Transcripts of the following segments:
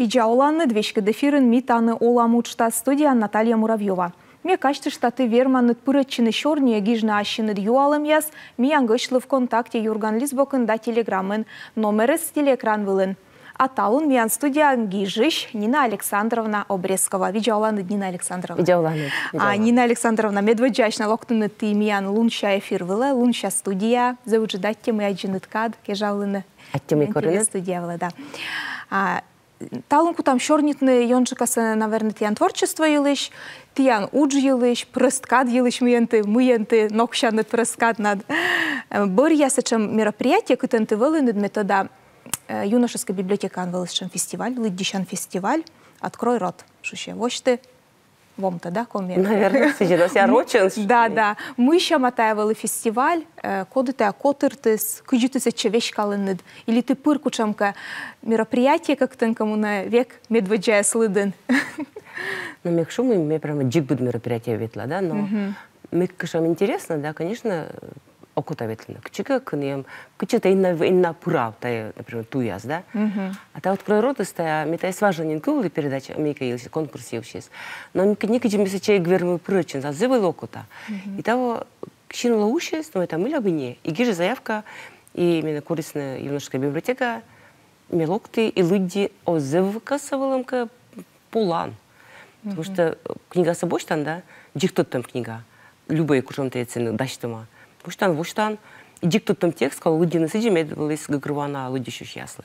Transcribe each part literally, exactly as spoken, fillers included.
Видза оланныд! Веськыд эфирын «Ми тані олам» уджтас, студияын Наталья Муравьёва. Ме казьтышта, ті верманныд пырӧдчыны сёрниӧ, гижны ассьыныд юалӧмъяс миян гӧсьтлы ВКонтакте «Юрган» лист бокын да Телеграмын. Номерыс телеэкран вылын. А талун миян студияын гижысь Нина Александровна Обрезкова. Видза оланныд, Нина Александровна. Видза оланныд. А, Нина Александровна, медводдзаысь на локтінныд ті миян лунся эфир вылӧ, лунся студияӧ. Зэв ыджыд аттьӧ, мый аддзинныд кад кежавлыны. Аттьӧ, мый коринныд студия вылӧ, да. А, талун кутам сёрнитны ёнджыкасӧ, наверно, тіян творчество йылысь, тіян удж йылысь, прӧст кад йылысь, мыйӧн ті, мыйӧн ті ноксянныд прӧст каднад. Э, бӧръя сэтшӧм мероприятие, кытӧн ті вӧлінныд, ме тӧда, э, юношескӧй библиотекаын вӧлі сэтшӧм фестиваль, лыддьысян фестиваль, «Открой рот» шусьӧ. Восьты вомтӧ, да, комиӧн? Наверно, сідзи, да, сійӧ рочӧн. Да, да. Мый сяма тайӧ вӧлі фестиваль, э, коді тайӧ котыртіс, кыдзи ті сэтчӧ веськалінныд, или ті пыр кутшӧмкӧ мероприятие кӧ, кытӧнкӧ мунӧ, век медводдзаяс лыдын? Ну, ме кӧ шу, ме прямо дзик быд мероприятие ветла, да, но мыйкӧ сэтшӧм интереснӧ, да, конечно, окота ветлыны. Кытчӧкӧ, кӧні эм, кытчӧ тэ эн на, эн на пырав, тайӧ, например, туяс, да? А тайӧ «Открой рот»-ыс, тайӧ, ме тайӧс важӧн нин кывлі, передача, мыйкӧ йылысь, конкурс йылысь. Но ме кӧ-, некыдзи ме сэтчӧ эг вермы пырӧдчыны, а зэв вӧлі окота. И таво син лои усис, но это мыйла бы не. И гижи заявка, и менӧ корисны юношескӧй библиотекаӧ, ме локті и лыдди, о, зэв кӧсйи вӧлӧмкӧ полан. Потому что, э, книгасӧ босьтан, да, дзик тӧдтӧм книга, любӧй, кутшӧм тэ сэні дасьтӧма. Босьтан, восьтан, и дзик тӧдтӧм текст, колӧ лыддьыны сідзи, мед вӧліс гӧгӧрвоана лыддьысьяслы.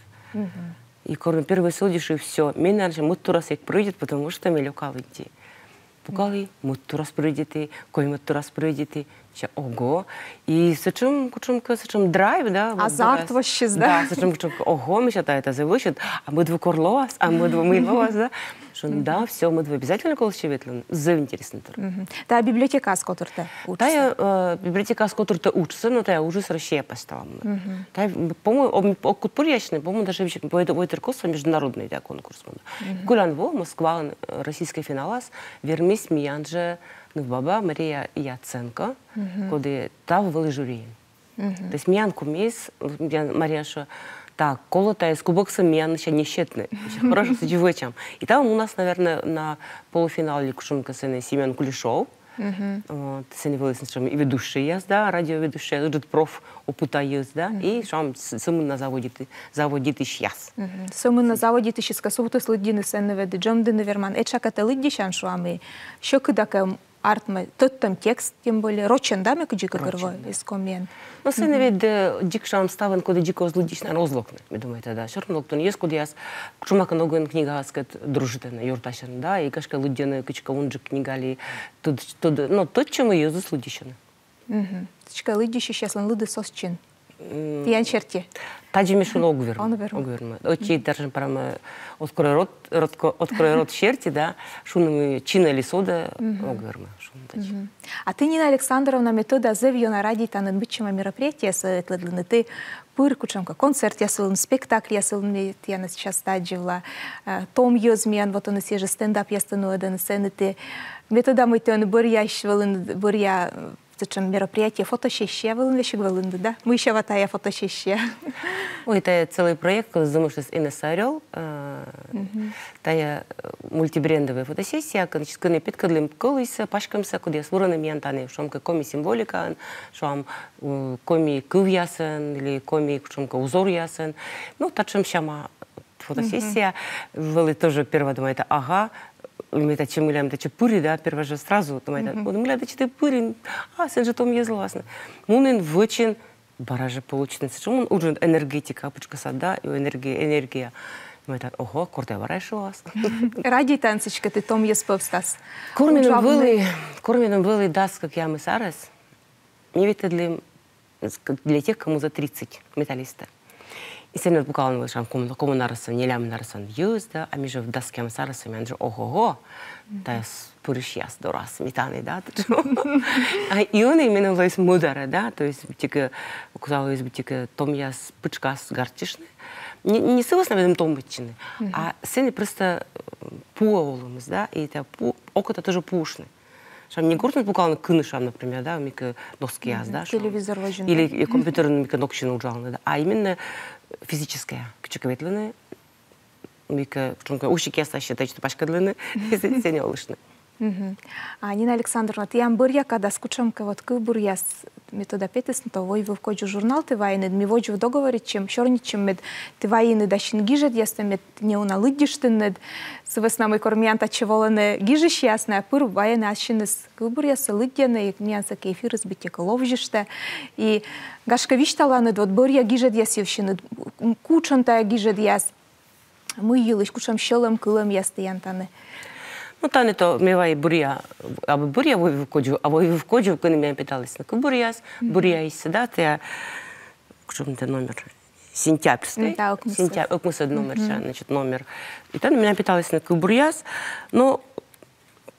И кор ме первойсӧ лыдди, и всё. Менӧ, значит, мӧд турас эг прӧйдит, потому что ме лёка лыдди. Пукалі, мӧд турас прӧйдиті, коймӧд турас прӧйдиті. Мися, ого. И сэтшӧм, кутшӧмкӧ, сэтшӧм драйв, да, вот. Азарт драйв воссис, да? Да, сэтшӧм, кутшӧмкӧ, ого, мися, тайӧ, тайӧ зэв ыджыд, а мӧд во кор лоас, а мӧд во мый лоас, да? Шуны, да, всё, мӧд во обязательно колӧ сэтчӧ ветлыны, зэв интереснӧйтор. Тайӧ библиотекаыс котыртӧ уджсӧ? Тайӧ, э, библиотекаыс котыртӧ уджсӧ, но тайӧ уджыс Россия пасьтала. Тайӧ, по-моему, ог, ог кут пӧръясьны, по-моему, даже вичак, вой-, войтыр косӧ, международнӧй тайӧ конкурс мунӧ. Колян во Москваын, э, российскӧй финалас вермис миян жӧ нывбаба Мария Яценко, коді таво вӧлі жюриын. То есть миян комиыс, миян Мария шуӧ: «Так, колӧ тайӧ кубоксӧ миянлысь не сетны. Хорошо, сэтчӧ вӧчам». И таво мунас, наверное, на полуфинал ли кутшӧмкӧ, сэні Семён Кулешов. Вот, сэні вӧліс сэтшӧм и ведущӧйяс, да, радиоведущӧйяс, ыджыд проф опытаяс, да, и шуам, с-, сӧмын на заводиті-, заводитысьяс. Сӧмын на заводитысьяс кӧ сувтіс лыддьыны, сэні ведь джӧмдыны верман. Этша кӧ, тэ лыддьысян, шуам, и сьӧкыда кӧ артмӧ тӧдтӧм текст, тем более рочӧн, да, ме кыдзи кӧ гӧгӧрвоа, эз комиӧн. Но сэні ведь, э, дзик, шуам, ставӧн, коді дзик оз лыддьысь, наверно, оз локны, ме думайта, да. Всё равно локтӧны йӧз, кодъяс кутшӧмакӧ ногӧн книгаяскӧд дружитӧны, ёртасьӧны, да, и, гашкӧ, лыддьӧны кыдзкӧ унджык книга ли, тӧд-, тӧд-, но тӧдчӧмӧ йӧзыс лыддьысьӧны. Сідзкӧ, лыддьысьысьяслӧн лыдыс оз чин. Тіян серти. Тадзи ме шуны ог вермы. Ог вермы. Ог вермы. Ӧти даже прямо «Открой рот», рот ко-, «Открой рот» серти, да, шуны, мый чинӧ ли содӧ, ог вермы шуны тадзи. А ті, Нина Александровна, ме тӧда, зэв ёна радейтанныд быдсяма мероприятиеясӧ ветлӧдлыны. Ті пыр кутшӧмкӧ концертъяс вылын, спектакльяс вылын, ме тіянӧс часто аддзывла, э, том йӧз миян вот ӧні сійӧ жӧ стендапъястӧ нуӧдӧны, сэні ті, ме тӧда, мый ті ӧні бӧръяысь вӧлінныд, бӧръя, э, сэтшӧм мероприятие, фотосессия вылын весиг вӧлінныд, да? Мый сяма тайӧ фотосессия? Ой, тайӧ целый проект, кодӧс зэмыштіс Инесса Орёл. Э, тайӧ, э, мультибрендовӧй фотосессия, кӧн-, кӧні петкӧдлім кӧлуйсӧ, паськӧмсӧ, кодъяс вурӧны миян тані, шуам кӧ, коми символикаӧн, шуам, э, коми кывъясӧн или коми кутшӧмкӧ узоръясӧн. Ну, татшӧм сяма фотосессия вӧлі. Тоже первой думайта, ага, ме татчӧ, мыйла ме татчӧ пыри, да, первой жӧ сразу думайта, вот мыйла татчӧ тэ пырин, а, сэн жӧ том йӧз лоасны. Мунін, вӧчин, бара жӧ получитны сэтшӧм уджын энергетика пытшкӧсад, да, и энергия, энергия. Думайта, ого, кор тайӧ бара ещё лоас. Радейтан сідзкӧ, ті том йӧз пӧвстас. Кор меным вӧлі, кор меным вӧлі дас кӧкъямыс арӧс, ми ветлӧдлім для тех, кому за тридцать, «Металлистӧ». И сэні пукалӧны вӧлі, шуам, ком-, комын арӧсӧн, нелямын арӧсӧн йӧз, да, а ми жӧ дас кӧкъямыс арӧсӧн, миян жӧ, ого-го, тайӧ с-, пырысьяс дорас ми тані, да, тшӧтш. А и ӧні меным лоис мӧдарӧ, да, то есть быттьӧкӧ, кутшӧмкӧ лоис быттьӧкӧ томъяс пытшкас гартчыштны. Не, не сы вӧсна, мед томмӧдчыны, а сэні просто, э, пуӧ олӧмыс, да, и тайӧ пу-, окота тоже пуыштны. Шуам, не гортын пукалны кынӧ, шуам, например, да, мыйкӧ доскаяс, да, шуам. Телевизор водзын. Или, э, компьютерын мыйкӧ ноксьыны уджалны, да. А именно физическӧя, кытчӧкӧ ветлыны, мыйкӧ, кутшӧмкӧ усикъястӧ сэтчӧ паськӧдлыны, сэні олыштны. Мгм. А, Нина Александровна, тіян бӧръя кадас кутшӧмкӧ вот кывбуръяс, ме тӧда, петісны то «Войвыв кодзув» журнал ті вайинныд, ми водзвыв договоритчим, сёрнитчим, мед ті вайинныд ассьыныд гижӧдъястӧ, мед неуна лыддьыштінныд. Сы вӧсна мый кор миян татчӧ волӧны гижысьяс, найӧ пыр вайӧны ассьыныс кывбуръяссӧ, лыддьӧны, и миян сэки эфирыс быттьӧкӧ ловзьыштӧ. И гашкӧ висьталанныд вот бӧръя гижӧдъяс йывсьыныд, кутшӧм тайӧ гижӧдъяс, мый йылысь, кутшӧм сьӧлӧм-кылӧмъяс тіян тані? Ну, тані то ме вайи бӧръя, абу бӧръя «Войвыв кодзув», а «Войвыв кодзув», кӧні миян петалісны кывбуръяс, бӧръяысь, да, тайӧ, кутшӧм тайӧ номер, сентябрьскӧй. Да, ӧкмысӧд. Сентя-, ӧкмысӧд номер, значит, номер. И тані миян петалісны кывбуръяс, но,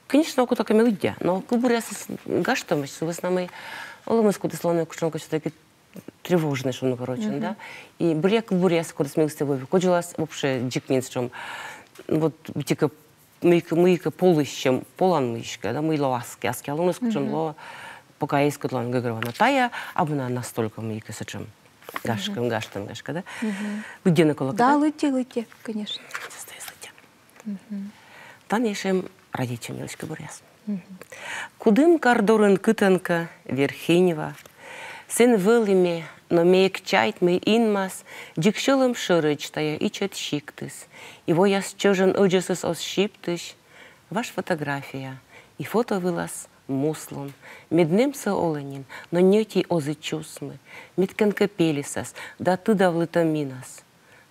конечно, окота кӧ ме лыддя, но кывбуръясыс гажтӧмӧсь, сы вӧсна мый олӧмыс кутіс лоны кутшӧмкӧ всё-таки тревожнӧй, шуны короче, да. И бӧръя кывбуръяс, кодӧс ме лысьті «Войвыв кодзувлас», вообще дзик нин сэтшӧм. Вот быттьӧкӧ мыйкӧ, мыйкӧ полысь, чем полан мыйкӧ, да, мый лоӧ аски, аскиа луныс, кутшӧм лоӧ, пока эз кӧ тула гӧгӧрво. Но тайӧ абу на настолько мыйкӧ сэтшӧм. Гашкӧ, гажтӧм, гашкӧ, да? Лыддьӧны колӧ кӧ, да? Да, лыддьӧй, лыддьӧй, конечно. Сейчас я лыддя. Тані эшӧ эм радейтчӧм йылысь кывбуръяс. Кудымкар дорын кытӧнкӧ верхиньва. Сэн вӧлі ме, но ме эг чайт, мый инмас дзик сьӧлӧм шӧрӧдз тайӧ ичӧт сиктыс. И вояс чӧжӧн ӧдзӧсыс оз сиптысь. Важ фотография, и фото вылас муслун. Мед нэмсӧ олӧ нин, но ньӧти оз и чусмы. Мед кӧнкӧ пельӧсас да тыдавлытӧ минас.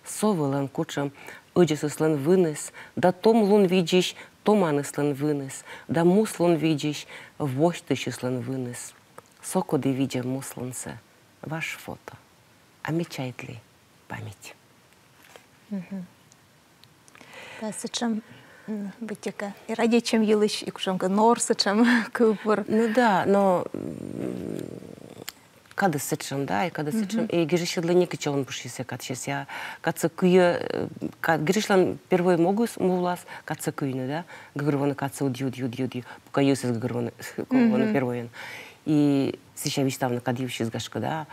Со вӧлӧм кутшӧм ӧдзӧсыслӧн выныс, да томлун видзысь томаныслӧн выныс, да муслун видзысь восьтысьыслӧн выныс. Со коді видзӧ муслунсӧ, важ фото. А ме чайтлі память. Да, сэтшӧм, м, быттьӧкӧ и радейтчӧм йылысь, и кутшӧмкӧ нор сэтшӧм кывбур. Ну да, но, м, кадыс сэтшӧм, да, и кадыс сэтшӧм, и гижысьыдлы некытчӧ он пышйы сійӧ кадсьыс, а кадсӧ кыйӧ, э, ка-, гижысьлӧн первой могыс, му вылас кадсӧ кыйны, да, гӧгӧрвоны кадсӧ ӧдйӧ, ӧдйӧ, ӧдйӧ, ӧдйӧ, пока йӧзыс гӧгӧрвоны, колӧ лоны первойӧн. И сэсся висьтавны кад йывсьыс, гашкӧ, да,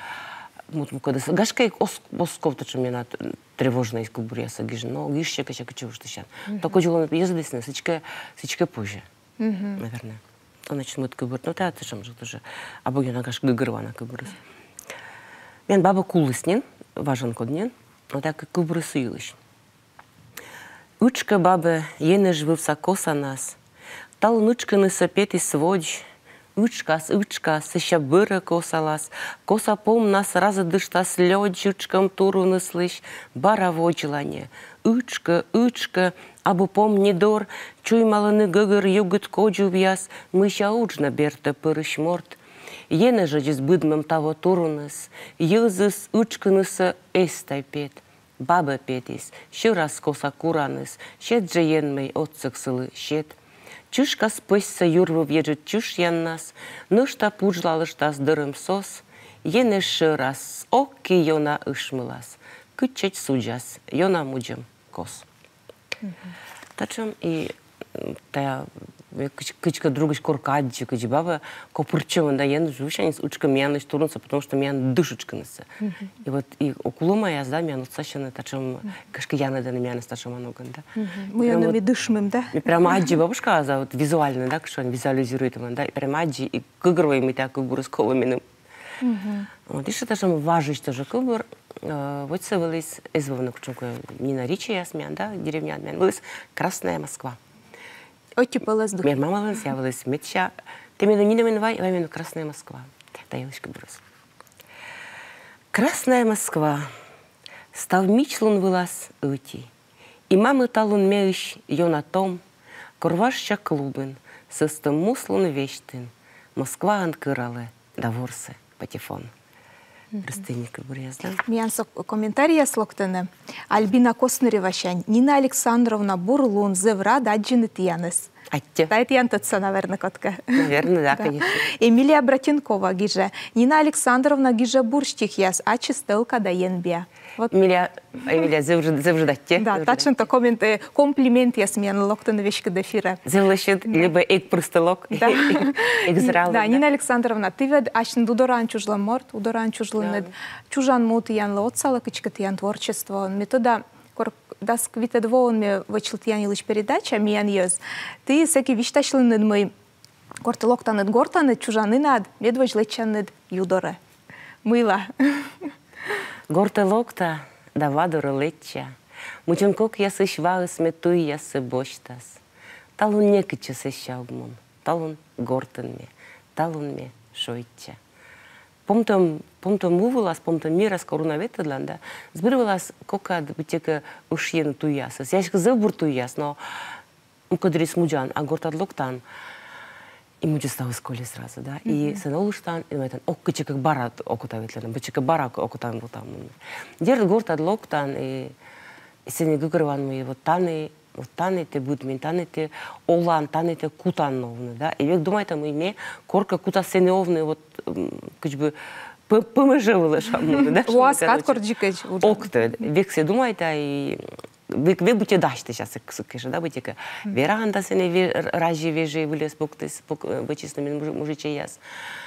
мут мукӧдыс, гашкӧ, эг ос-, оз ков татшӧм миян тревожнӧй кывбуръяссӧ гижны, но гижсьӧ кӧ, сэсся кытчӧ воштысян. То кодзувлӧн йӧзӧдісны, сідзкӧ, сідзкӧ позьӧ. Наверное. Значит, мӧд кывбур. Но тайӧ татшӧм жӧ тоже. Абу ёна, гашкӧ, гӧгӧрвоана кывбурыс. Миян бабӧ куліс нин, важӧн кодь нин. Но тайӧ кывбурыс сы йылысь. Ытшкӧ бабӧ енэж вывса косанас. Талун ытшкынысӧ петіс водз. Ытшкас, ытшкас, сэсся бӧрӧ косалас. Коса помнас разӧдыштас лёдз ытшкӧм туруныслысь, бара водзланьӧ. Ытшкӧ, ытшкӧ, абу пом ни дор, чуймалӧны гӧгӧр югыд кодзувъяс, мыйся удж на бертӧ пӧрысь морт. Енэжӧдзыс быдмӧм таво туруныс, йӧзыс ытшкынысӧ эз тай пет. Бабӧ петіс, сьӧрас коса кураныс, сет жӧ, Енмӧй, отсӧг сылы, сет. Чышкас пӧсьсӧ юрвыв еджыд чышъяннас, нӧшта пуджлалыштас дӧрӧм сос, енэж шӧрас, ок и ёна ышмылас, кытчӧдз судзас, ёна мудзӧм кос. Татшӧм и, м, тая, э, кыдз-, кыдзкӧ другысь коркӧ аддзи, кыдзи бабӧ копыртчӧмӧн да енэж вывсяньыс ытшкӧ миянлысь турунсӧ, потому что миян дыш ытшкынысӧ. И вот и кулӧмаяс, да, миян отсасьӧны татшӧм, гашкӧ, янӧдӧны миянӧс татшӧм ногӧн, да. Мый ӧні ми дышмим, да? Ми прямо аддзи бабушкаӧс, да, вот визуально, да, кыдз шуӧны, визуализируйтӧмӧн, да, и прямо аддзи, и гӧгӧрвои, мый тая кывбурыс колӧ меным. Вот, и ещё татшӧм важысь тоже кывбур, э, вот сійӧ вӧліс, эз вӧвны кутшӧмкӧ Нина Риччияс миян, да, деревняын миян вӧліс «Красная Москва». Ӧти пӧлӧс дугдӧ. Миян мамалӧн сійӧ вӧліс медся, тэ меным Нина мен вай, вай меным «Красная Москва». Тая йылысь кывбурыс. «Красная Москва». Став мичлун вылас ӧти. И мамӧ талун меысь ёна том, кор важся клубын сӧстӧм муслун весьтын Москваын кӧралӧ да ворсӧ патефон. Простенькӧй кывбуръяс, да? Миян со комментарийяс локтӧны. Альбина Коснырева сянь: «Нина Александровна, бур лун, зэв рад аддзыны тіянӧс». Аттьӧ. Тая тіян тӧдса, наверно, кодкӧ. Наверно, да, конечно. Эмилия Братенкова гижӧ: «Нина Александровна гижӧ бур стихъяс, ачыс тӧлка да енбиа». Вот. Эмилия, Эмилия, зэв ыджыд, зэв ыджыд аттьӧ. Да, татшӧм то коммент-, э, комплиментъяс миян локтӧны веськыд эфирӧ. Зэв лӧсьыд, либӧ эг прӧстӧ лок, да, эг зря. Да, Нина Александровна, ті ведь асьныд Удораын чужлӧм морт, Удораын чужлінныд. Чужан му тіянлы отсалӧ кыдзкӧ тіян творчествоын. Ме тӧда, кор Дас кык витӧд воын ме вӧчла тіян йылысь передача «Миян йӧз». Ті сэки висьтасьлінныд, мый гортӧ локтанныд гортаныд, чужанінад, медводз лэччанныд ю дорӧ. Мыйла? Гортӧ локта да ва дорӧ лэчча. Мыйкӧ кокъясысь ваыс ме туйяссӧ босьтас. Талун некытчӧ сэсся ог мун. Талун гортын ме, талун ме шойчча. Помтӧм, помтӧм му вылас, помтӧм мирас, кор уна ветлӧдлан да, збыль вылас кокад быттьӧкӧ ӧшйӧны туйясыс. Эськӧ зэв бур туйяс, но мукӧддырйиыс мудзан, а гортад локтан, и мудзӧс ставыс кольӧ сразу, да. И сэн олыштан, и думайтан, ок, кытчӧкӧ бара окота ветлыны, кытчӧкӧ бара окота мунны. Дерт, гортад локтан, и, и сэні гӧгӧрвоан, мый вот тані, вот тані тэ быдмин, тані тэ олан, тані тэ кутан овны, да. И век думайта, мый ме коркӧ кута сэні овны, вот, м, кыдз бы, пӧ-, ПМЖ вылӧ, шуам, да. Воас кад, коркӧ дзикӧдз уджавны. Ог тӧд, век сійӧ думайта, и век, век быттьӧ дасьтысь ас сы-, сыкӧд жӧ, да, быттьӧкӧ. Веран да, сэні ве-, р-, разьӧ-вежӧ выльӧс пуктіс, пук-, э, вӧчисны мем мужи-, мужичӧйяс.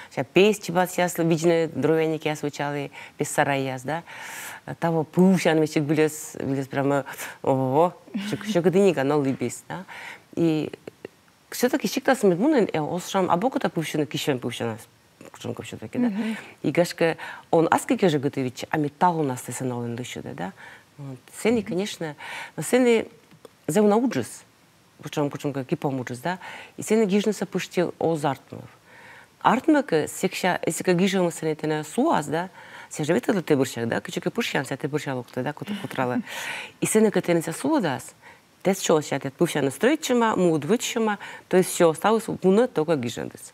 Сэсся печ чибасъяслы, видзны дровяникъяс вӧчалі, пес сарайяс, да. Таво пывсян весиг выльӧс, выльӧс прямо, ого, сьӧк-, сьӧкыдіньӧга, но лыбис, да. И всё-таки сиктас мед мунін, э, оз, шуам, абу окота пывсьыны киссьӧм пывсянас. Кутшӧмкӧ всё-таки, да. И гашкӧ он аски кежӧ гӧтӧвитчӧ, а мед талунас тэ сэн олін лыддьыд, да. Вот. Сэні, конечно, но сэні зэв уна уджыс. Кутшӧм, кутшӧмкӧ кипом уджыс, да. И сэні гижнысӧ пышти оз артмыв. Артмӧ кӧ, сэкся, эсійӧ кӧ гижӧмыс сэні тэнӧ сулас, да. Сійӧ жӧ ветлӧдлӧ тэ бӧрся, да, кытчӧкӧ пышъян, сійӧ тэ бӧрся локтӧ, да, кут-, кутра вылӧ. И сэні кӧ тэнӧ сійӧ сулас, тэ сёяс, тэ пывсяныс стрӧитчӧма, муыд вӧчсьӧма, то есть всё, ставыс вунӧ только гижӧдыс.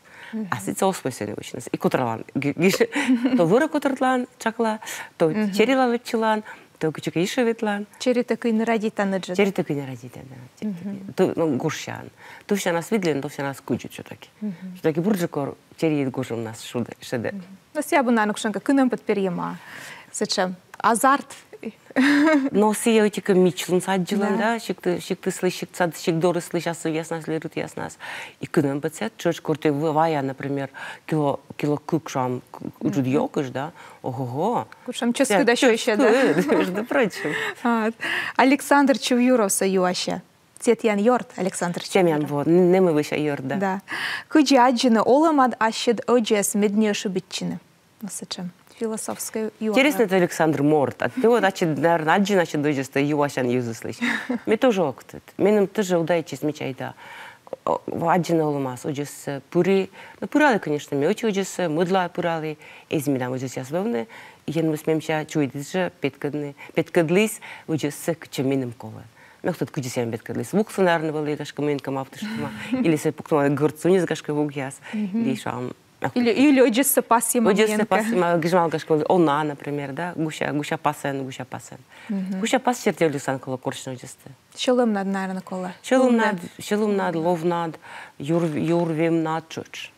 А сідз оз позь сэні вӧчнысӧ. И котралан ги-, гиж-, то вӧрӧ котӧртлан чакла, то черила лэччылан, то кытчӧкӧ ещӧ ветлан. Черитӧ кыйны радейтан жӧ, да? Черитӧ кыйны радейтан, да. Черитӧ кыйны. То, ну, гожсян. Тувсянас видлін, тувсянас кыдзи всё-таки. Всё-таки бурджык, кор чериыд гожӧмнас шудӧ, шедӧ. Но сійӧ абу, наверно, кутшӧмкӧ кынӧмпӧт перйӧма. Сэтшӧм азарт. Но сійӧ ӧти-кӧ мичлунсӧ аддзылӧм, да, сиктыслысь, сиктсад, сикт дорыслысь асывъяснас, лерытъяснас. И кынӧмпӧт сійӧ тшӧтш, кор тэ в-, ваян, например, кило, кило кык, шуам, к-, ыджыд ёкыш, да. Ого-го. Кутшӧм чӧскыд да сёйся, да. Чӧскыд, между прочим. А, Александр Чувьюровсӧ юася. Сійӧ тіян ёрт, Александр Чувьюров. Сійӧ миян, вот, н-, нэмӧвӧй ёрт, да. Да. Кыдзи аддзыны олӧмад ассьыд ӧдзӧс, мед не ошибитчыны? Но сэтшӧм философскӧй юалӧм. Интереснӧ, тэ, Александр, морт. А тэ вот ачыд, наверно, аддзин ачыд ӧдзӧстӧ юасян йӧзыслысь. Ме тоже ог тӧд. Меным тоже удаитчис, ме чайта, о, аддзыны олӧмас ӧдзӧссӧ. Пыри, ну, пыралі, конечно, ме ӧти ӧдзӧссӧ, мӧдлаӧ пыралі, эз менам ӧдзӧсъяс вӧвны, Енмыс мемся чуйдіс жӧ петкӧдны, петкӧдліс ӧдзӧссӧ, кытчӧ меным колӧ. Ме ог тӧд, кыдзи сійӧ петкӧдліс. Вуксӧ, наверно, вӧлі, гашкӧ, мыйӧнкӧ мавтыштӧма. Или сійӧ пуктӧма гӧрд суньыс, гашкӧ, вукъяс. Или, шуам, ӧдзӧссӧ пасйӧма. Ӧдзӧссӧ пасйӧма, гижмала, гашкӧ, она, например, да, гуся, гуся пасӧн, гуся пасӧн. Гуся пас серти Александр колӧ корсьны ӧдзӧстӧ. Сьӧлӧмнад, наверно, колӧ. Сьӧлӧмнад, сьӧлӧмнад, ловнад, юр, юр вемнад тшӧтш.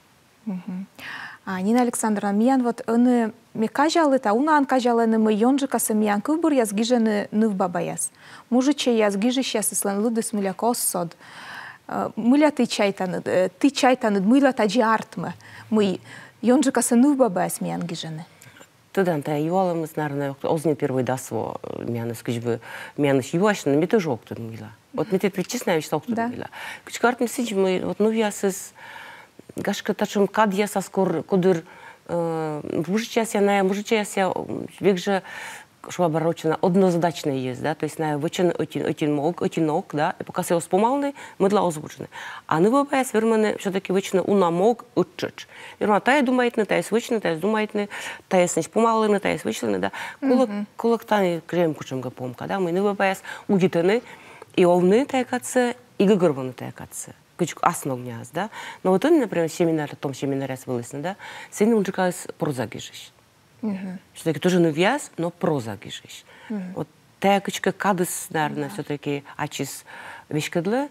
А, Нина Александровна, миян вот ӧні ме казялі да унаӧн казялӧны, мый ёнджыкасӧ миян кывбуръяс гижӧны нывбабаяс. Мужичӧйяс гижысьясыслӧн лыдыс мыйлакӧ оз сод. Э, мыйла ті чайтанныд, э, ті чайтанныд, мыйла тадзи артмӧ, мый ёнджыкасӧ нывбабаяс миян гижӧны? Тӧдан, тайӧ юалӧмыс, наверно, оз нин первой дас во, э, миянӧс кыдз бы, миянӧс юасьӧны, но ме тоже ог тӧд мыйла. Вот ме тіянлы честно висьтала, ог тӧд мыйла. Кыдзкӧ артмис сідз, мый вот нывъясыс, гашкӧ, татшӧм кадъясас кор, кодыр, э, мужичӧйясыс, найӧ мужичӧйясыс, м, век жӧ, шуа бара рочӧн, однозадачнӧйӧсь, да, то есть найӧ вӧчӧны ӧти, ӧти мог, ӧти ног, да, и пока сійӧс оз помалны, мӧдлаӧ оз вуджны. А нывбабаяс вермӧны всё-таки вӧчны уна мог ӧттшӧтш. Вермӧны тайӧс думайтны, тайӧс вӧчны, тайӧс думайтны, тайӧс нин помалны, тайӧс вӧчлыны, да. Колӧ, колӧ тані кыдзи кутшӧмкӧ помка, да, мый нывбабаяс удитӧны и овны тайӧ кадсӧ, и гӧгӧрвоны тайӧ кадсӧ. Кыдз ас ногнас, да. Но вот ӧні, например, семинар, том семинаръяс вылісны, да, сэні унджыкыс проза гижысь. Всё-таки тоже нывъяс, но проза гижысь. Вот тайӧ кыдзкӧ кадыс, наверно, всё-таки ачыс веськӧдлӧ,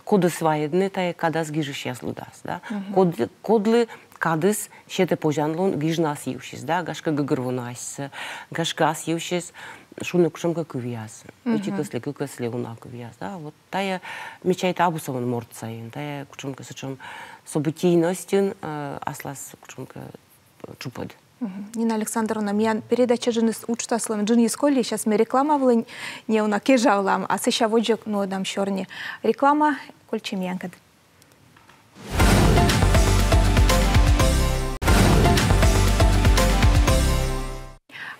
кодӧс вайӧдны тайӧ кадас гижысьяс лыдас, да? Код-, кодлы кадыс сетӧ позянлун гижны ас йывсьыс, да? Гашкӧ, гӧгӧрвоны асьсӧ, гашкӧ, ас йывсьыс шуны кутшӧмкӧ кывъяс. Ӧтикӧс ли, кыкӧс ли уна кывъяс, да? Вот тайӧ, ме чайта, абу сӧмын морт сайын, тайӧ кутшӧмкӧ сэтшӧм событийностьын, э, аслас кутшӧмкӧ, э, чупӧд. Нина Александровна, миян передача джынйыс уджтаслӧн, джынйыс коли, сейчас ми реклама вылӧ неуна кежавлам, а сэсся водзӧ нуӧдам сёрни. Реклама, кольччӧй миянкӧд.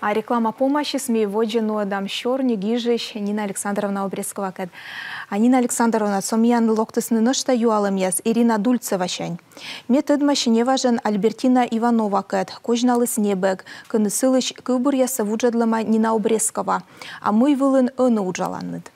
А реклама помасис, ми водзӧ нуӧдам сёрни гижысь Нина Александровна Обрезковакӧд. А Нина Александровна, со миян локтісны нӧшта юалӧмъяс Ирина Дульцевасянь. Ме тӧдмаси неважӧн Альбертина Ивановакӧд, козьналіс небӧг, кӧні сылысь кывбуръяссӧ вуджӧдлӧма Нина Обрезкова. А мый вылын ӧні уджаланныд?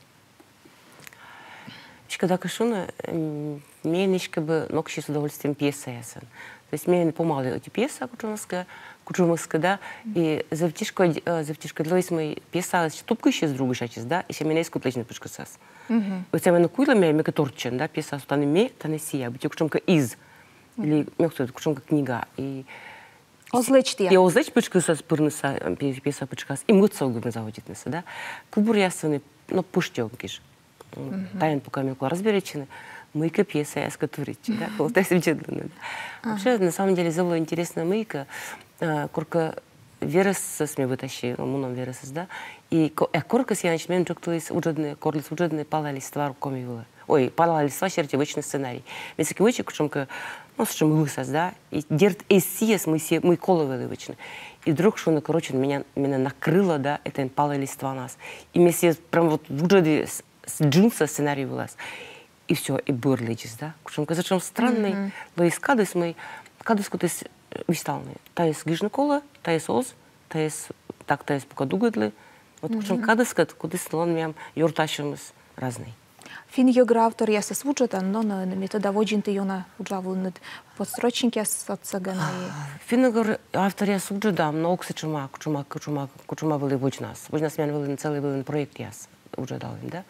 Веськыда кӧ шуны, м, ме нӧшта кӧ бы ноксьи с удовольствием пьесаясӧн. То есть ме помалі ӧти пьеса кутшӧмӧскӧ, кутшӧмӧскӧ, да, и зэв тишкодь, э, зэв тишкодь лоис, мый пьесаыс тупкысь другысь ачыс, да, и сэсся менӧ эз кут лэдзны пытшкӧсас. Вот сэсся менӧ куйлӧ, ме, ме кӧ тортчӧн, да, пьесаыс, тані ме, тані сія, быттьӧ кутшӧмкӧ из. Или ме кӧ тӧд, кутшӧмкӧ книга. И Оз лэдз тіян. И оз лэдз пытшкӧсас пырнысӧ, э, пье-, пьеса пытшкас, и мӧд сӧ ог бы заводитнысӧ, да. Кывбуръяссӧ ӧні, но, пӧшти ог гиж. Тайӧн пока ме колӧ разберитчыны, мыйкӧ пьесаяс кӧ туритчӧ, да, колӧ тайӧс видзӧдлыны, да. Вообще, на самом деле, зэв вӧлі интереснӧ мыйкӧ, э, коркӧ верӧсӧс ме вӧтаси, ну, мунам верӧсӧс, да. И ко-, э, коркӧ сійӧн меным тшӧктыліс уджӧдны, корліс уджӧдны «Палаліс твар» коми вылӧ. Ой, «Палаліс твар» серти вӧчны сценарий. Ме сэки вӧчи кутшӧмкӧ, ну, сэтшӧм ылӧсас, да. И дерт эз сійӧс, мый сэ-, мый колӧ вӧлі вӧчны. И вдруг, шуны, короче, меня, меня накрыло, да, этӧн «Палаліс тварнас». И ме сійӧс прям вот вуджӧді с-, с-, джынсӧ сценарий вылас. И всё, и бӧр лэдзис, да. Кутшӧмкӧ сэтшӧм страннӧй, но и кадыс, мый, кадыс кутіс, э, висьталны. Тайӧс гижны колӧ, тайӧс оз, тайӧс так, тайӧс пока дугдӧдлы. Вот кутшӧм кадыскӧд, кутіс нылӧн миян ёртасьӧмыс разнӧй. Финн-йӧгра авторъясӧс вуджӧдан, но, но, ме тӧда, водзын ті ёна уджавлінныд подстрочникъяс отсӧгӧн и... Финн-йӧгра авторъясӧс вуджӧдам, но ог сэтшӧма, кутшӧма, кутшӧма, кутшӧма вӧлі водзнас. Водзнас миян вӧліны целӧй вӧліны проектъяс, вуджӧдалім, да.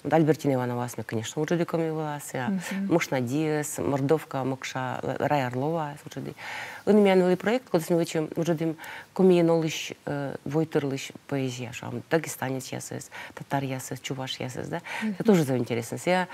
Вот Альбертина Ивановаӧс ме, конечно, вуджӧді коми вылас, а Мушнадиӧс, Мордовка, Мокша, Рая Орловаӧс вуджӧді. Ӧні миян вӧлі проект, кодӧс ми вӧчим, вуджӧдім комиӧн олысь, э, войтырлысь поэзия, шуам, дагестанецъясӧс, татаръясӧс, чувашъясӧс, да. Это тоже зэв интереснӧ. Сія,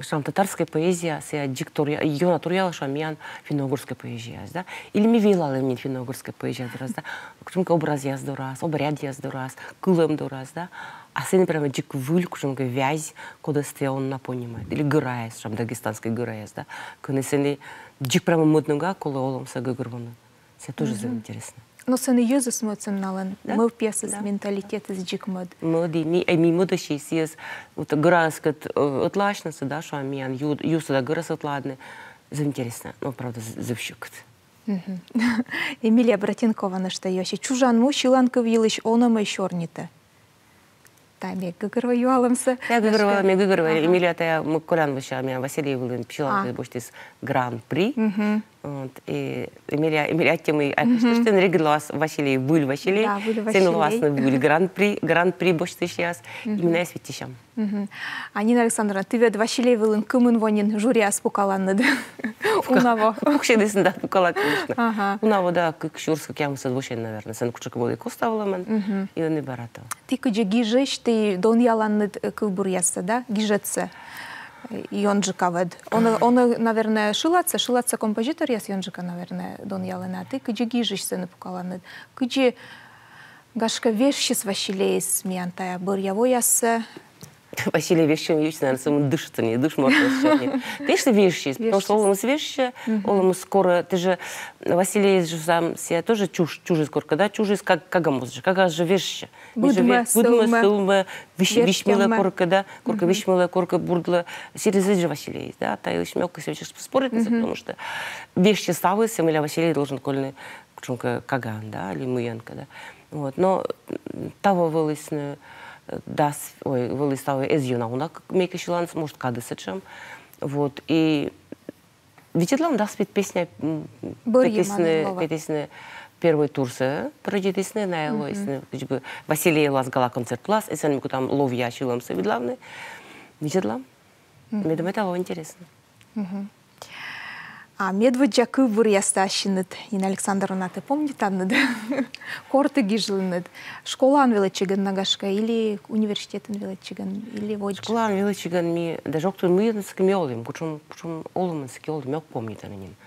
шуам, татарская поэзия, сія дзик торъя-, ёна торъялӧ, шуам, миян финно-угорская поэзияӧс, да. Или ми велалім нин финно-угорская поэзия дорас, да. Кутшӧмкӧ образъяс дорас, обрядъяс дорас, кылӧм дорас, да. А сэні прямо дзик выль кутшӧмкӧ вязь, кодӧс тэ он на понимайт. Или гӧраяс, шуам, дагестанскӧй гӧраяс, да. Кӧні сэні дзик прямо мӧд ногӧн колӧ олӧмсӧ гӧгӧрвоны. Сія тоже зэв интереснӧ. Но сэні йӧзыс мӧд, сэні налӧн мӧвпъясыс, менталитетыс дзик мӧд. Мӧд, и ми, э, ми мӧдысь и сійӧс, вот гӧраыскӧд, э, ӧтлаасьнысӧ, да, шуам, миян ю-, юсӧ да гӧрасӧ ӧтлаӧдны. Зэв интереснӧ, но, правда, з-, зэв сьӧкыд. Эмилия Братенкова нӧшта юасьӧ: чужан му сьыланкыв йылысь он-ӧ мый сёрнитӧ? Тайӧ ме гӧгӧрвоа юалӧмсӧ. Тайӧ гӧгӧрвоа, ме гӧгӧрвоа. Эмилия тайӧ мый колян вӧча, миян «Василей» вылын сьыланкыв босьтіс гран-при. Вот, и Эмилия, Эмилия, аттьӧ, мый ачыс тӧдчан, регыд лоас «Василей», выль «Василей». Да, выль «Василей». Сэн лоасны выль гран-при, гран-при босьтысьяс. И ми найӧс виччысям. А, Нина Александровна, ті ведь «Василей» вылын кымын во нин жюриас пукаланныд? Уна во. Пуксьӧдісны да, пукала, конечно. Ага. Уна во, да, кык сюрс кӧкъямысӧд восянь, наверное. Сэн кутшӧмкӧ вӧлі коста вӧлӧмӧн, и ӧні бара тӧ. Ті кыдзи гижысь, ті донъяланныд, э, кывбуръяссӧ, да, гижӧдсӧ, э, ёнджыка ӧд. Оно, оно, наверное, шыладсӧ, шыладсӧ композиторъяс ёнджыка, наверное, донъялӧны, а ті кыдзи гижысь сэні пукаланныд. Кыдзи, гашкӧ, вежсис «Василейыс» миян тайӧ бӧръя воясӧ? «Василей» вежсис, наверное, сӧмын дыш, не дыш, может, сёрни. Конечно, вежсис, потому что олӧмыс вежсьӧ, олӧмыс корӧ, тэ жӧ, «Василей» жӧ сам, сія тоже чуж, чужис коркӧ, да, чужис, каг-, кага моз жӧ, кага жӧ вежсьӧ. Быдмӧ, сӧлмӧ, сӧлмӧ, вись-, висьмылӧ коркӧ, да, коркӧ висьмылӧ, коркӧ бурдлӧ. Сідз жӧ «Василей», да, тайӧ ещё мягко спорить, потому что вежсьӧ ставыс, мыйла «Василей» должен кольны кутшӧмкӧ кагаӧн, да, али мыйӧнкӧ, да. Вот, но, м, таво вӧлісны, э, дас, ой, вӧліс таво эз ёна уна мыйкӧ сьыланыс, может, кадыс сэтшӧм. Вот, и видзӧдлам, дас вит песня, м, петісны, петісны первой турсӧ, пройдитісны, найӧ лоисны, кыдз бы «Василей» вылас гала-концерт вылас, и сэн ми кутам ловъя сьылӧмсӧ видлавны. Видзӧдлам. Ме думайта, лоӧ интереснӧ. А медводдза кывбуръястӧ ассьыныд, Нина Александровна, ті помнитанныд? Кор ті гижлінныд? Школаын велӧдчигӧн на, гашкӧ, или университетын велӧдчигӧн, или водз? Школаын велӧдчигӧн ми, даже ог тӧд, мыйӧн сыкӧ ми олім, кутшӧм, кутшӧм олӧмын сыкӧ олім, ме ог помнитӧй нин.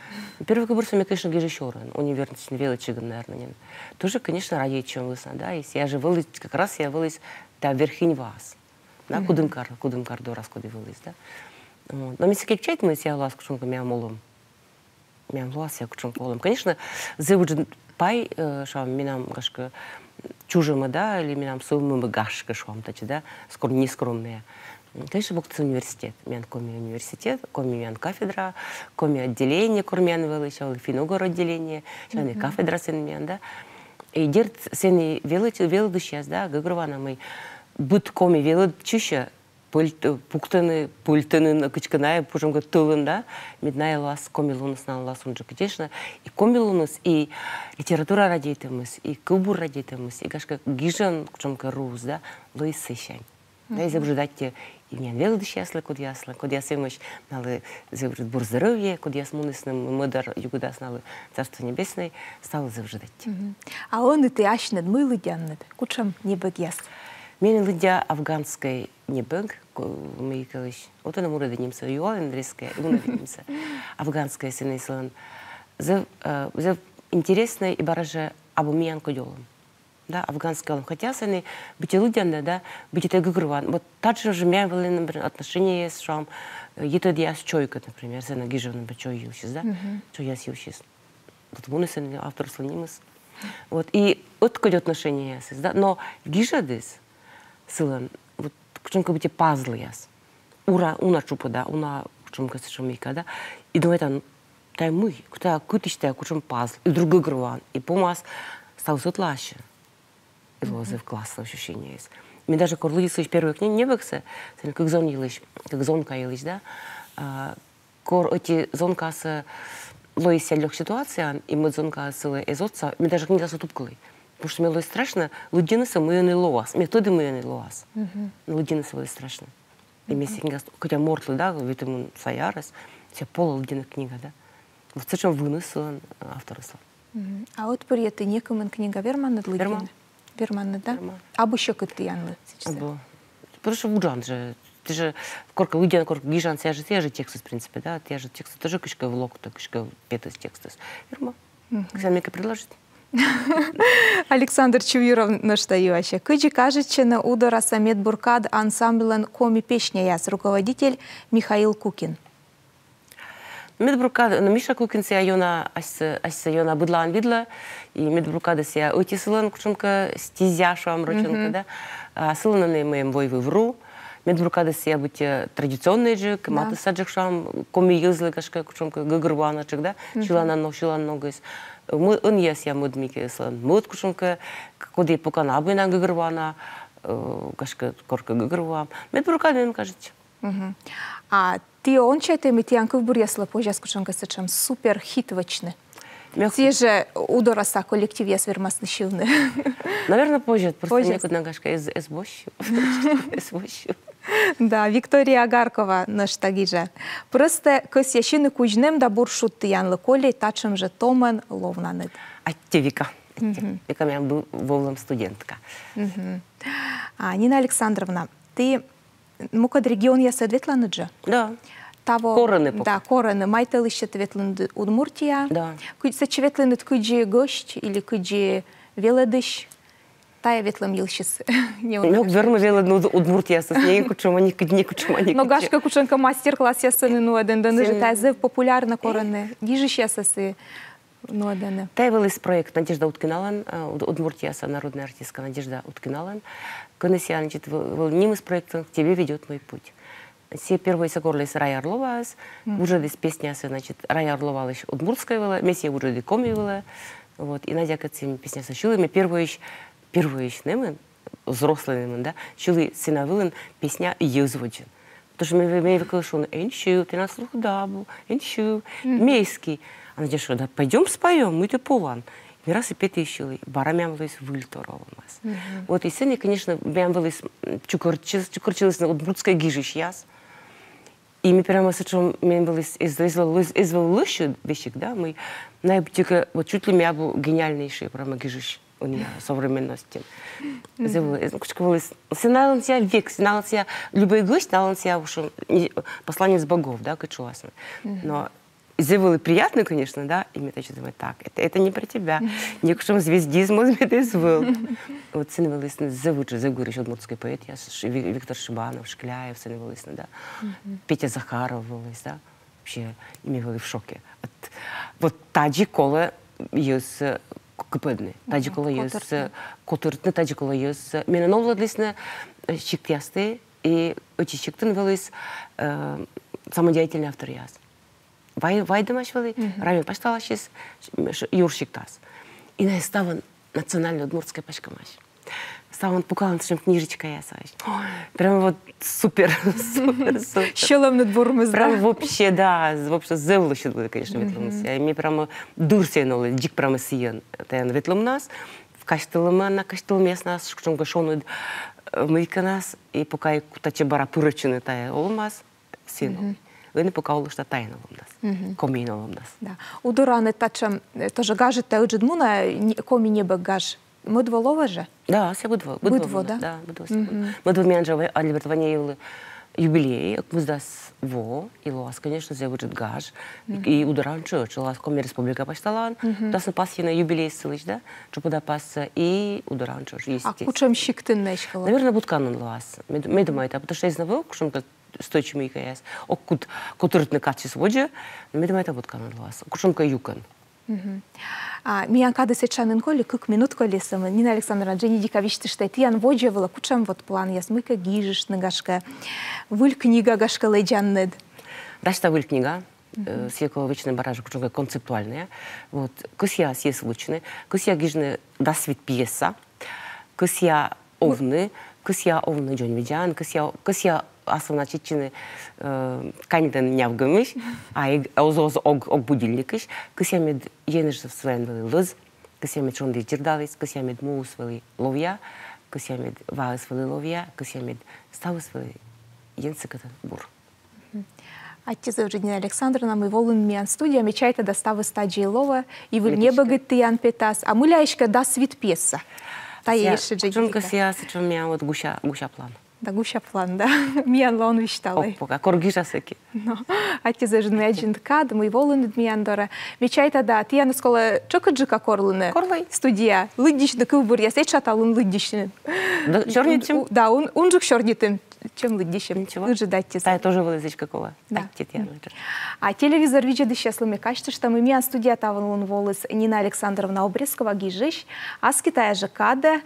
Первой кывбурсӧ ме, конечно, гижи сёрӧн, университетын велӧдчигӧн, наверно, нин. Тоже, конечно, радейтчӧм вӧсна, да, и сійӧ жӧ вӧлі, как раз сійӧ вӧлі та Верхинь ваас. Да, Кудымкар, Кудымкар дорас коді вӧлі, да. Вот. Но ме сыкӧ эг чайт, мый сійӧ лоас кутшӧмкӧ миян олӧм. Миян лоас сійӧ кутшӧмкӧ олӧм. Конечно, зэв ыджыд пай, э, шуам, менам, гашкӧ, чужӧмӧ, да, или менам сӧвмӧмӧ, гашкӧ, шуам тадзи, да, скор-, нескромнӧя. М, конечно, быттьӧ университет. Миян коми университет, коми миян кафедра, коми отделение, кор миян вӧлі, сэсся вӧлі финн-угор отделение, сэсся кафедра сэн миян, да. И дерт, сэн и велӧд-, велӧдысьяс, да, гӧгӧрвоана, мый быд коми велӧдчысьӧ пӧльт-, пуктӧны, пӧльтӧны на кыдзкӧ найӧ, пӧжӧм кӧ, тӧлын, да, мед найӧ лоас, комилуныс найӧ лоас унджык, конечно, и комилуныс, и литература радейтӧмыс, и кывбур радейтӧмыс, и, гашкӧ, гижӧм кутшӧмкӧ руыс, да, лоис сэсянь. Да, и зэв ыджыд аттьӧ и миян велӧдысьяслы, кодъяслы, кодъяс эмӧсь, налы зэв ыджыд бур здоровье, кодъяс мунісны мӧдар югыдас, налы Царство Небесное, ставлы зэв ыджыд аттьӧ. А ӧні ті асьныд мый лыддянныд, кутшӧм небӧгъяс? Меным лыддя афганскӧй небӧг, ко-, мыйкӧлысь. Вот ӧні мунӧдӧ нимсӧ, юалін резкӧ, мунӧдӧ нимсӧ. Афганскӧй, сэні сылӧн зэв, э, зэв интереснӧй и бара жӧ абу миян кодь олӧм. Да, афганскӧй олӧм. Хотя сэні быттьӧ лыддян да, да, быттьӧ тэ гӧгӧрвоан. Вот тадзи жӧ миян вӧлі, например, отношениеяс, шуам, э, йитӧдъяс чойкӧд, например, сэні гижӧм, например, чой йылысь, да? Чойяс йылысь. Вот мунӧ сэні авторыслӧн нимыс. Вот, и ӧткодь отношениеясыс, да, но гижӧдыс сылӧн, вот, кутшӧмкӧ быттьӧ пазлъяс. Уна, уна тшупӧда, уна кутшӧмкӧ сэтшӧм мыйкӧ, да. И думайтан, тайӧ мый, кутшӧм, кытысь тайӧ, кутшӧм пазл. И вдруг гӧгӧрвоан, и помас, ставыс ӧтлаасьӧ. И лоӧ зэв класснӧй ощущениеыс. Ме даже кор лыдди сылысь первой кни-, небӧгсӧ, сэні кык зон йылысь, кык зонка йылысь, да, а, кор ӧти зонкаыс лоис сэтшӧм лёк ситуацияын, и мӧд зонкаыс сылы эз отсав, ме даже книгасӧ тупкылі. Потому что мне лоис страшнӧ лыддьынысӧ, мый ӧні лоас. Ме тӧді, мый ӧні лоас. Но лыддьынысӧ вӧлі страшнӧ. И ме сійӧ книгасӧ, хотя мортлы, да, ветымын сайӧ арӧс, сійӧ полӧ лыддьыны книга, да. Вот сэтшӧм выныс сылӧн, э, авторыслӧн. А ӧтпырйӧ ті некымын книга верманныд лыддьыны? Верма. Верманныд, да? Верма. Абу сьӧкыд тіянлы сэтшӧм? Абу. Потому что вуджан жӧ. Тэ жӧ коркӧ лыддян, коркӧ гижан, сійӧ жӧ, сійӧ жӧ текстыс, в принципе, да? Тайӧ жӧ текстыс тоже кыдзкӧ локтӧ, кыдзкӧ петӧ текстыс. Верма. Кыдз мыйкӧ предложить. Александр Чувьюров нӧшта юасьӧ. Кыдзи кажитчӧны «Удораса медбур кад» ансамбльлӧн коми песняяс, руководитель Михаил Кукин. Медбуркад, но, Миша Кукин сійӧ ёна, асьсӧ, асьсӧ ёна быдлаын видлӧ, и медбуркадыс сійӧ ӧти сылӧн кутшӧмкӧ стезя, шуам, рочӧн кӧ, да. А сылӧн ӧні мем «Войвыв ру». Медбуркадыс сійӧ быттьӧ традиционнӧйджык, матыссаджык, шуам, коми йӧзлы, гашкӧ, кутшӧмкӧ гӧгӧрвоанаджык, да, сьыланнад но, сьыланногыс. Мӧ-, ӧнія сійӧ мӧд мыйкӧ сылӧн, мӧд кутшӧмкӧ, коді пока на абу на гӧгӧрвоана, э, гашкӧ, коркӧ гӧгӧрвоам. Медбуркад, мем кажитчӧ. А ті он чайтӧй, мый тіян кывбуръяслы позяс кутшӧмкӧ сэтшӧм суперхит вӧчны? Сійӧ жӧ «Удораса» коллективъяс вермасны сьывны. Наверно, позьӧ, просто некод на, гашкӧ, эз, эз босьт. Эз босьт. Да, Виктория Агаркова нӧшта гижӧ. Прӧстӧ кӧсъя сины кузь нэм да бур шуд тіянлы, коли татшӧм жӧ томӧн ловнанныд. Аттьӧ, Вика. Аттьӧ. Вика миян вӧв-, вӧвлӧм студентка. А, Нина Александровна, ті мукӧд регионъясӧ ветланныд жӧ? Да. Таво... Корӧны пока. Да, корӧны. Май тӧлысьӧ ті ветлінныд Удмуртияӧ. Да. Кыдз, сэтчӧ ветлінныд кыдзи гӧсть или кыдзи велӧдысь? Тайӧ ветлӧм йывсьыс. Ме ог вермы велӧдны уд-, удмуртъясӧс, некутшӧма, некыдз, некутшӧма, некыдз. Но, гашкӧ, кутшӧмкӧ мастер-классъясӧн нуӧдӧны, даже тайӧ зэв популярнӧ корӧны гижысьясӧс. Ну, да, да. Тайӧ вӧліс проект Надежда Уткиналӧн, э, уд-, удмуртъяса народнӧй артистка Надежда Уткиналӧн. Кӧні сійӧ, значит, вӧ-, вӧлі нимыс проектын «К тебе ведёт мой путь». Сійӧ первойсӧ корліс Рая Орловаӧс, вуджӧдіс песнясӧ, значит, Рая Орловалысь удмуртскӧй вылӧ, ме сійӧ вуджӧді коми вылӧ. Вот, и Надякӧд сійӧ песнясӧ сьылі, ме первойысь, первойысь нэмын, взрослӧй нэмын, да, сьылі сцена вылын песня йӧз водзын. Потому что ме, ме век шуны: «Эн сьыв, тэнад слух да абу, эн сьыв, ме эськӧ». А Надя шуӧ: «Да пойдём споём, мый тэ полан». Ми раз и петім, сьылім, бара миян вӧліс выльтор олӧмас. Вот, и сэні, конечно, миян вӧліс, м, чукӧртчис-, чукӧртчылісны удмуртскӧй гижысьяс. И ми прямо сычом, мен вылысь, эз, эз вӧл, эз вӧл лӧсьыд весиг, да, мый, най быттьӧкӧ, вот чуть ли ме абу гениальнейшӧй прямо гижысь ӧнія современностьын. Зэв вӧл, эз, кутшӧмкӧ вылысь. Сія налӧн сія век, сія налӧн сія любӧй гӧсьт, налӧн сія уж, м, посланец богов, да, кыдз шуасны. Но зэв вӧлі приятно, конечно, да, и ме тадзи думаю, так, это, это не про тебя. Некутшӧм звездизм оз мед эз вӧл. Вот сэн вӧлісны зэв ыджыд, зэв гырысь удмуртскӧй поэтъяс, Ш-, Ви-, Виктор Шибанов, Шкляев, сэн вӧлісны, да. Петя Захаров вӧліс, да. Вообще, и ме вӧлі в шоке. Вот, вот тадзи колӧ йӧзсӧ к-, кыпӧдны. Тадзи колӧ йӧзсӧ котыртны, тадзи колӧ йӧзсӧ. Менӧ новлӧдлісны, э, сиктъясті, и ӧти сиктын вӧліс, э, самодеятельнӧй авторъяс. Вай-, вайӧдӧмаӧсь вӧлі, район пасьталасьӧсь, ш-, юрсиктас. И найӧ ставӧн национальнӧй удмуртскӧй паськӧмаӧсь. Ставӧн пукалӧны сэтшӧм книжечкаясаӧсь. Прямо вот супер, супер, супер. Сьӧлӧмныд бурмис, да? Прям вообще, да, з-, вообще зэв лӧсьыд вӧлі, конечно, ветлӧмыс. Э, ме прямо дыр сійӧн олі, дзик прямо сійӧн, тайӧн ветлӧмнас. Казьтылӧма на, казьтылӧмъяснас, кутшӧмкӧ шоныд, э, мыйкӧнас, и пока и кутчӧ бара пырӧдчыны тайӧ олӧмас, сійӧн олі. Ӧні пока олыштӧ тайӧн олӧмнас. Комиын олӧмнас. Да. Удораын татшӧм, э, тоже гажыс тай ыджыд мунӧ, не-, коми небӧг гаж. Мӧд во лоӧ жӧ? Да, сія быд во, быд во, да? Да, быд во. Мӧд во миян жӧ Альберт Ванеевлы юбилей, ӧкмысдас во, и лоас, конечно, зэв ыджыд гаж. И, и Удораын тшӧтш, лоас Коми Республика пасьталаын, кутасны пасйыны юбилей сылысь, да? Тшупӧда пассӧ, и Удораын тшӧтш, естественно. А кутшӧм сиктын нӧ эськӧ лоӧ? Наверно, Бутканын лоас. Мед-, ме думайта, потому что эз на вӧв кутшӧмкӧ стӧч мыйкӧяс. Ог кут котыртны кадсьыс водзӧ, ме думайта, Бутканын лоас. Кутшӧмкӧ юкӧн. А миян кадыс этша нин колис, кык минут колис. Нина Александровна, дженьыдика висьтыштӧй, тіян водзӧ вылӧ кутшӧм вот планъяс, мыйкӧ гижыштны, гашкӧ, выль книга, гашкӧ, лэдзанныд? Дасьта выль книга, э, сійӧ колӧ вӧчны бара жӧ кутшӧмкӧ концептуальнӧй. Вот, кӧсъя сійӧс вӧчны, кӧсъя гижны дас вит пьеса, кӧсъя овны, кӧсъя овны дзоньвидзаӧн, кӧсъя, кӧсъя асывнас чеччыны, э, каньтӧн нявгӧмысь, а эг-, оз, оз, ог, ог будильникысь, кӧсъя мед енэжыс вӧлі лӧз, кӧсъя мед шондіыс дзирдаліс, кӧсъя мед муыс вӧлі ловъя, кӧсъя мед ваыс вӧлі ловъя, кӧсъя мед ставыс вӧлі ен сыкӧд бур. Аттьӧ зэв ыджыд, Нина Александровна, мый волін миян студияӧ, ме чайта да, ставыс тадзи лоӧ, и выль небӧгыд тіян петас, а мыйла эськӧ дас вит пьеса? Тайӧ ещӧ дженьыдика. Кутшӧмкӧ сія сэтшӧм миян вот гуся, гуся план. Да, гуся план, да. Миянлы он висьталӧй. Ог пока, кор гижа, сэки. Но, аттьӧ зэв ыджыд, мый аддзинныд кад, мый волінныд миян дорӧ. Ме чайта да, тіянӧс колӧ тшӧкыдджыка корлыны. Корлӧй. Студияӧ. Лыддьысьны кывбуръяс, этша талун лыддьысьны. Да, сёрнитім. Да, ун-, унджык сёрнитім, чем лыддьысим. Ничего. Ыджыд аттьӧ. Тайӧ тоже вӧлі зэв колӧ. Да. Аттьӧ тіянлы. А телевизор видзӧдысьяслы ме казьтышта, мый миян студияӧ талун воліс Нина Александровна Обрезкова, гижысь. Аски тайӧ жӧ кадӧ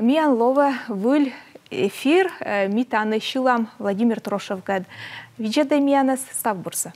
миян лоӧ выль эфир, э, ми тані сьылам Владимир Трошевкӧд. Видзӧдӧй миянӧс, став бурсӧ.